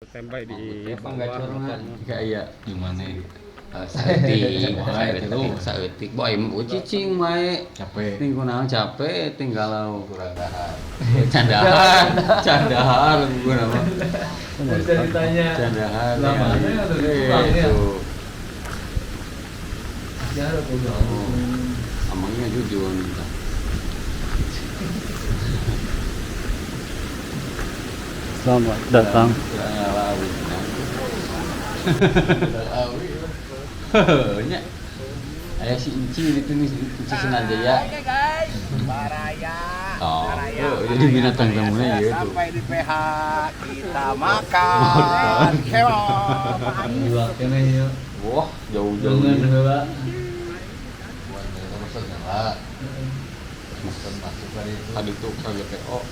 Standby di bawah. Kayak gimana? Saeutik, saeutik, saeutik. Boy, mau cicing mae. Capek. Tinggal naon capek, tinggal Kurang dahar. Candahar, candahar gua nama. Bisa ditanya. Candahar. Lah, mana ya, udah pulang ya? Itu. Ya, udah. Amangnya jujur minta. Selamat datang. Nya. Aya si Inci itu nih, Inci Senanjaya. Oke guys, Baraya. Oh, Baraya. jadi binatang tamunya ya itu. Sampai di PH kita makan. Kewok. Dua kene ya. Wah, jauh-jauh. Jangan heula. Buat mereka mesen nyala. Mesen masuk kali itu. Tadi tuh KGPO.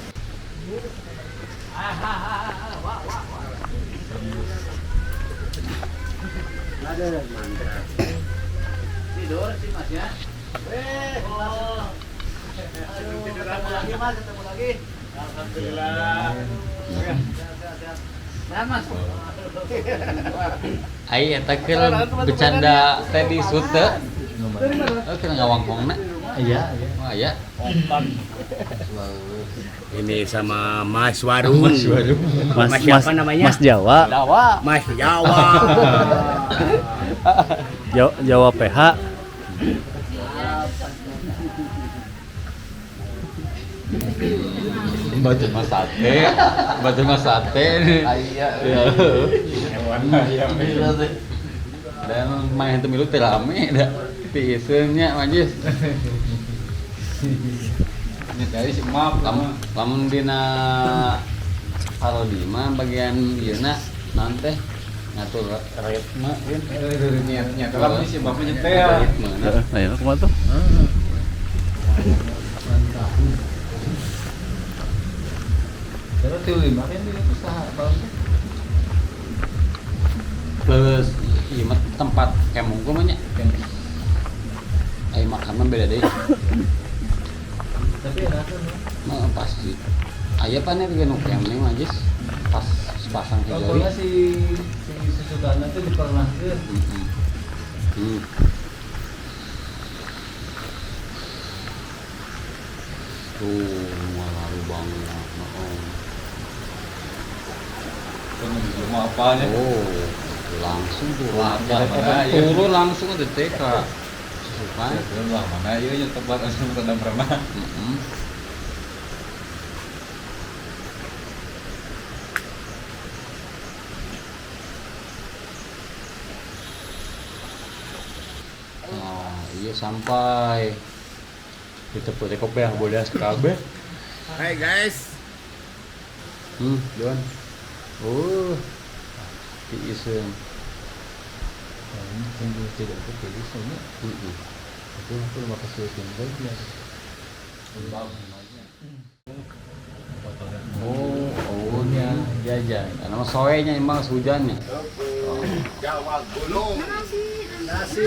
Tidur sih Mas ya. Oh. Aduh, ketemu lagi Mas, ketemu lagi. Alhamdulillah. Sehat, sehat. Mas. Ai eta keur bercanda teh di sut teu. Oh, keur ngawangkongna. Iya, iya. Wah, ya. Ini sama Mas Warung. Mas Warung. Mas, siapa namanya? Mas Jawa. Jawa. Mas Jawa. Jawa PH. Batu mas sate, batu mas sate. Iya. Hewan ayam. Dan main teu milu teh rame da. Tiiseun nya majis. Ini dari si map. Lamun dina parodi mah bagian ieu na naon teh ngatur ritme kan. Niatnya kalau si bapak nyetel. Ritme na. Nah, ya kumaha tuh? Terus tilu lima kan itu saha paling teh? Plus ieu mah tempat kemung mah nya. Ai makan mah beda deui. Tapi enak kan. Mah pasti. Aya pan ya bikin camping majis pas sepasang hijau. Pokoknya si susukana tuh dipernahkeun. Tuh, malah lubangnya. Oh. Mau apanya? Oh, langsung tuh. Mana, ya? Turun langsung ke TK. Susukan. Lah mana ieu nya tempat anu rendam pernah. Nah, iya sampai. Kita putih kopi yang boleh kabeh. Hai guys. John. Oh. Tiiseun. Tunggu tidak itu tiiseun. Itu aku lupa kesulitan ya. Oh, ya, jajan. Karena mah soenya emang hujannya. Jawa gulung. Nasi.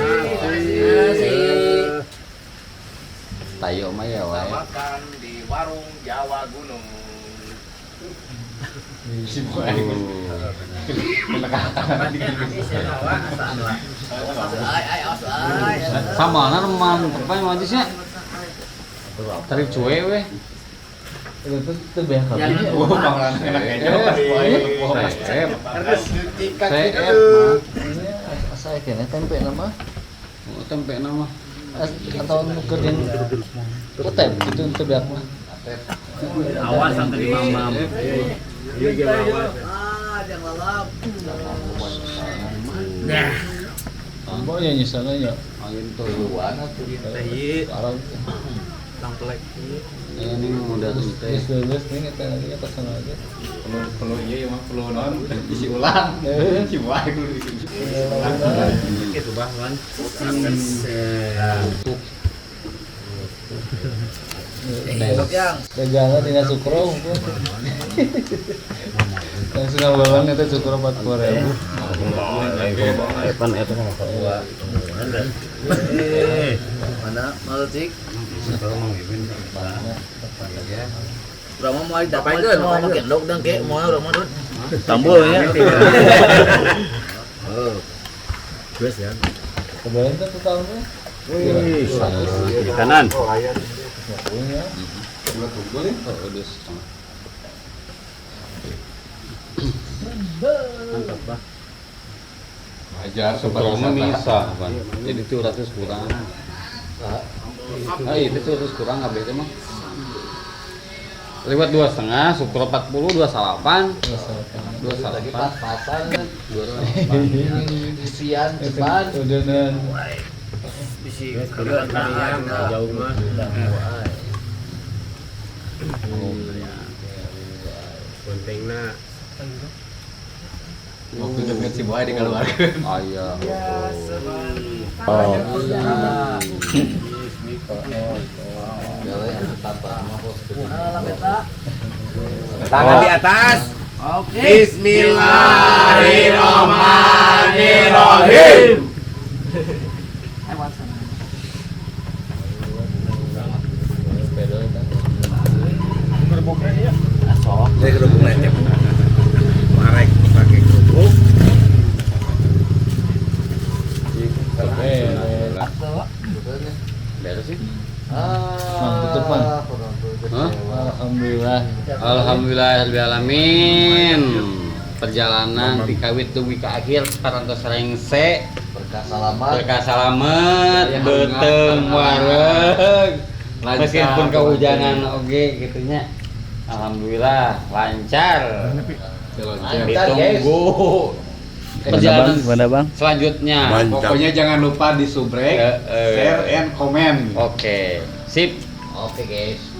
Tayo mah ya wae. Makan di warung Jawa Gunung. Sama na mantep aja majisnya. Tarif cuwe weh. Itu tuh banyak kali. Oh, pangalan enak aja. Sep. Kaki Sep. Ini saya kena tempe nama. Oh, tempe nama. Atau nukerin utep itu untuk banyak mah. Awas sampai di mamam. Iya, awas. Nah. Mau ya nyusunnya ya. Angin tuluan atuh. Teh. Ini udah teh. Terus nih kita lagi atas sana aja. Perlu iya mah perlu non isi ulang. Si wae kudu isi. Itu bah kan. Dagangan dina sukro. Yang suka balang itu sukro 40.000. Epan eta mah dua. Mana mau cik? Rama mau dapat mau makin dok dan ke mau Rama dud. Tambulnya. Oh. Terus ya. Kebayang kan totalnya? Wih, di kanan. Dua tunggul ya. Oh, udah setengah. Mantap, Bah. Wajar Sukro mah bisa, Pan. Jadi 700 kurang. Ah, itu 700 kurang kabeh teh mah. Lewat 2,5, Sukro 40, 28. Lagi 28. pas-pasan kan. 28. Isian cepat. Udah nan. Bisi jauh mah. Pentingna Waktu joget si Boy dikeluarkan. Oh iya. Oh. Tangan di atas. Oke. Bismillahirrahmanirrahim. Jadi kerupuk lecet. Marek pakai kerupuk. Beres sih. Mang, tutup, Mang. Hah? Alhamdulillah. Alhamdulillahirobbilalamin. Perjalanan di kawit dugi ka akhir parantos rengse Berkah salamat. berkah salamet beuteung wareg meskipun kehujanan oge gitu nya. Alhamdulillah lancar. Ditunggu perjalanan Gimana, Bang? selanjutnya. Pokoknya jangan lupa di subrek, Eh, eh. share and comment. Oke, sip. Oke guys.